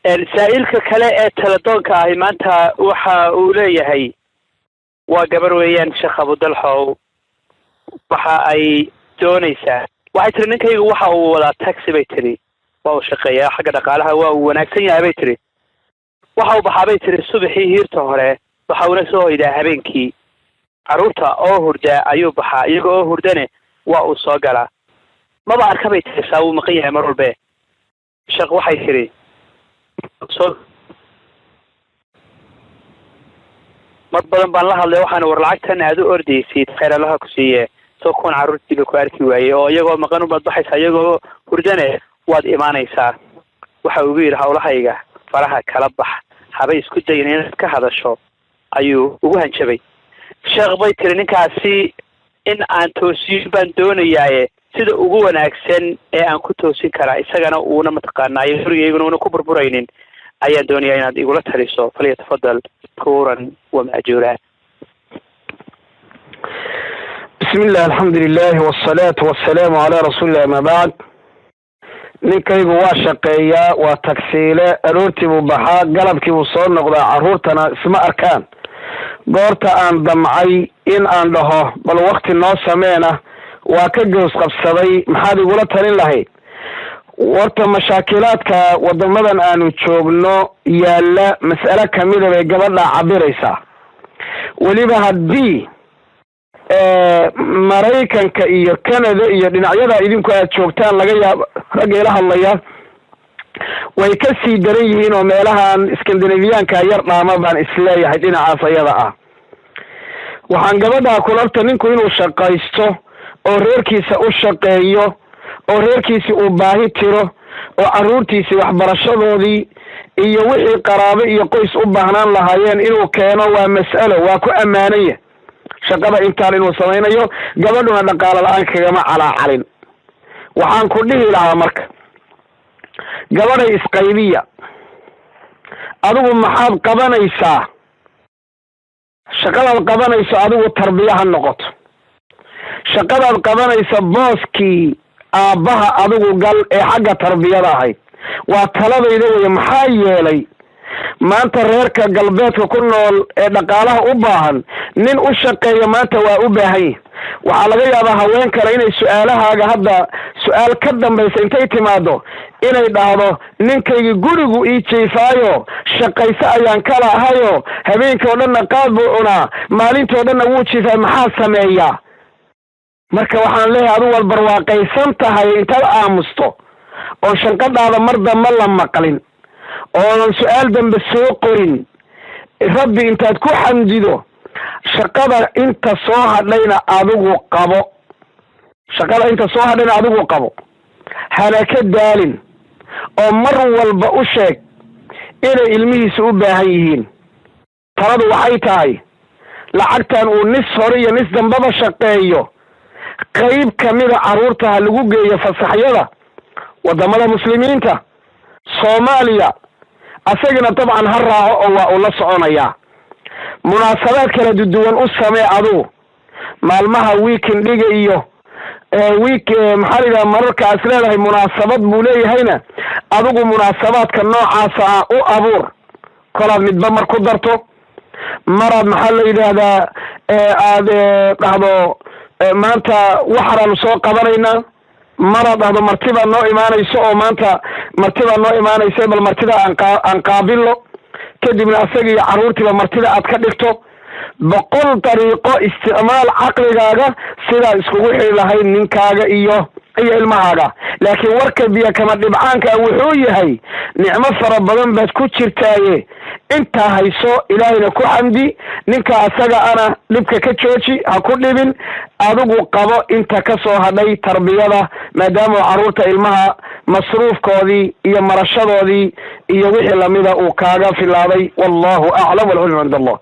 Saa-iilka kale ee teledoonka ahi maanta waxa uu leeyahay, waa gabar weeyaan, Sheekh Abudalxow, waxa ay doonaysaa, waxay tiri, ninkaygu waxa uu wadaa taxi, bay tiri, waa uu shaqeeyaa, xagga dhaqaalaha waa uu wanaagsan yahay, bay tiri. Waxa uu baxaa, bay tiri, subaxii hiirta hore, waxa uuna soo hoydaa habeenkii. Carruurta oo hurdaa ayuu baxaa, iyaga oo hurdane waa uu soo galaa. Maba arka, bay tiri, saa wuu maqan yahay mar walbe. Sheekh, waxay tiri, soo mar badan baan la hadlay, waxaana war lacagtan aad u ordaysid, khayr Allaha ku siiye, soo kuwan carruurtiiba ku arki waayey oo iyagoo maqan ubaad baxaysaa, iyagoo hurdane waad imaanaysaa. Waxa ugu yidhi, hawlahayga faraha kala bax, habay isku dayin inaad ka hadasho, ayuu ugu hanjabay. Sheekh, bay tiri, ninkaasi in aan toosiyo baan doonayaaye, sida ugu wanaagsan ee aan ku toosin karaa, isagana uuna mataqaanaayo, gurigayguna uuna ku burburaynin, ayaan doonayaa inaad igula taliso. Falyatafadal mashkuuran wa maajuura. Bismi illah, alxamdu lilah, wasalaatu wasalaamu calaa rasuulillah, ama bacd. Ninkaygu waa shaqeeyaa, waa tagsiile, aroortii buu baxaa, galabkii buu soo noqdaa, carruurtana isma arkaan. Goorta aan damcay in aan dhaho bal wakti noo sameena, waa ka gows qabsaday. Maxaad igula talin lahayd? Horta mashaakilaadka wadamadan aanu joogno yaalla mas'ale kamida bay gabadha cabiraysaa. Weliba haddii Maraykanka iyo Canada iyo dhinacyada idinku aad joogtaan, laga yaabo ragga ila hadlaya way ka sii daran yihiin, oo meelahan Scandinavianka yar dhaama baan isleeyahay dhinacaas ayada ah. Waxaan gabadhaa kula horta, ninku inuu shaqaysto oo reerkiisa u shaqeeyo oo reerkiisi uu baahi tiro oo carruurtiisi waxbarashadoodii iyo wixii qaraabo iyo qoys u baahnaan lahaayeen inuu keeno, waa mas'alo, waa ku ammaananya shaqada intaan inuu samaynayo. Gabadhuna dhaqaalo la-aan kagama calaacalin. Waxaan ku dhihi lahaa marka, gabadhay, isqaybiya. Adigu maxaad qabanaysaa? Shaqadaad qabanayso adigu tarbiya ha noqoto. Shaqadaad qabanayso booskii aabbaha adigu gal ee xagga tarbiyada ahayd. Waa taladayda weye. Maxaa yeelay, maanta reerka galbeedka ku nool ee dhaqaalaha u baahan, nin u shaqeeya maanta waa u baahan yahi. Waxaa laga yaabaa haween kale inay su-aalahaaga hadda su-aal ka dambaysa intay timaado inay dhahdo, ninkaygii gurigu ii jiifaayo, shaqayso ayaan kala ahayo, habeenkii oo dhanna qaad buu cunaa, maalintoo dhanna wuu jiifaa, maxaa sameeyaa? Marka waxaan leeyahay, adigu waad barwaaqaysan tahay, intaad aamusto oon shanqadhaada mar dambe la maqlin oonan su-aal dambe soo qorin, Rabbi intaad ku xamdido, shaqada inta soo hadhayna adigu qabo. Shaqada inta soo hadhayna adigu qabo, hana ka daalin, oo mar walba u sheeg inay ilmihiisa u baahan yihiin. Taladu waxay tahay, lacagtan uu nis hore iyo nis dambaba shaqeeyo, qayb kamida carruurta ha lagu geeyo fasaxyada wadamada muslimiinta, Soomaaliya. Asagina dabcan ha raaco oo waa uu la soconayaa. Munaasabaad kala duduwan u samee adugu maalmaha weekendiga iyo week, maxaa la yidhaha, mararka as leedahay munaasabad buu leeyahayna, adigu munaasabaadka noocaasa ah u abuur. Kolaad midba mar ku darto, maraad, maxaa la yidhaahdaa, aad dhahdo maanta waxaanaanu soo qabanaynaa, maraad dhahdo martibaa noo imaanayso, oo maanta martibaa noo imaanaysa, bal martida aan qaabilo. Kadibna asaga iyo carruurtiiba martida aad ka dhigto. 100 dariiqo isticmaal caqligaaga sidaad iskugu xiri lahayd ninkaaga iyo ilmahaaga. Laakiin warka biyo kama dhibcaanka wuxuu yahay, nicmo fara badan baad ku jirtaaye, intaa hayso, Ilaahayna ku xamdi. Ninka asaga ana dhibka ka jooji, ha ku dhibin. Adigu qabo inta ka soo hadhay tarbiyada, maadaama carruurta ilmaha masruufkoodii iyo marashadoodii iyo wixii lamida uu kaaga filaaday. Wallahu aclam, walcilmu cind Allah.